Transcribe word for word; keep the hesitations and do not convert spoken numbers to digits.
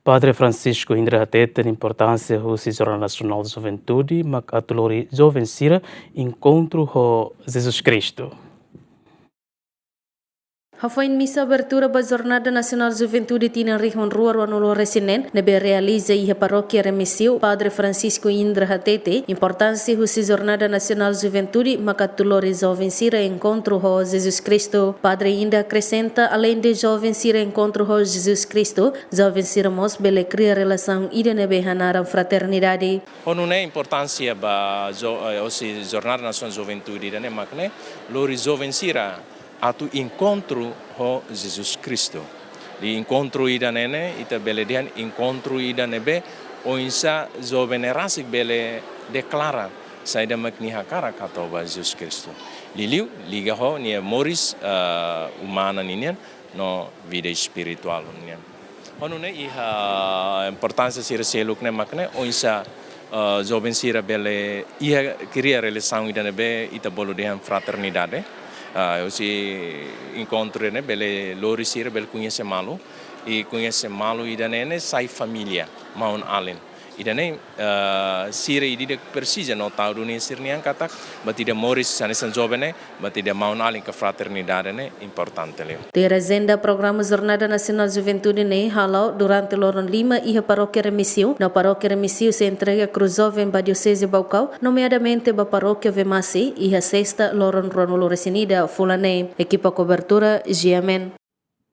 Padre Francisco Indra hateten importánsia husi Jornada Nasionál Juventude mak atu lori joven sira enkontru ho Jesus Kristu. Hafoin misa abertura ba Jornada Nasionál Juventude tinan rihun rua ruanulu-resin-neen ne'ebé realiza iha Parókia Remexio, Padre Francisco Indra hateten importánsia husi Jornada Nasionál Juventude mak atu lori joven sira enkontru ho Jesus Kristu. Padre Indra akresenta, aleinde joven sira enkontru ho Jesus Kristu, joven sira mós bele kria relasaun ida ne'ebé hanaran fraternidade. Ho nune'e importánsia ba jo-, eh, husi Jornada Nasionál Juventude ida-ne'e mak ne'e lori joven sira atu enkontru ho Jesus Kristu. Liuliu enkontru ida-ne'e ne'e, ita bele dehan enkontru ida ne'ebé oinsá joven ne'e rasik bele deklara saida mak nia hakarak atu ba Jesus Kristu. Liuliu liga ho nia moris, eh, umana ninian, no vida espirituál nian. Ho nune'e iha importánsia sira seluk ne'e mak ne'e oinsá, eh, joven sira bele iha kria relasaun ida ne'ebé ita bolu dehan fraternidade. Ah, husi enkontru ne'e bele lori sira bele koñese malu. I koñese malu ida-ne'e ne'e sai família, maun-alin. Ida-ne'e, eh, sira ida-idak presiza no tau duni sira-nian katak, buat ida moris hanesan joven ne'e, buat ida maun-alin ka fraternidade ne'e importante liu. Tuir ajenda programa Jornada Nasionál Juventude ne'e hala'o durante loron lima iha Parókia Remexio, no Parókia Remexio sei entrega Krús Joven ba Dioseze Baucau, nomeadamente ba Parókia Vemasse, iha sesta loron ruanulu-resin-ida fulan ne'e. Ekipa kobertura, G M N.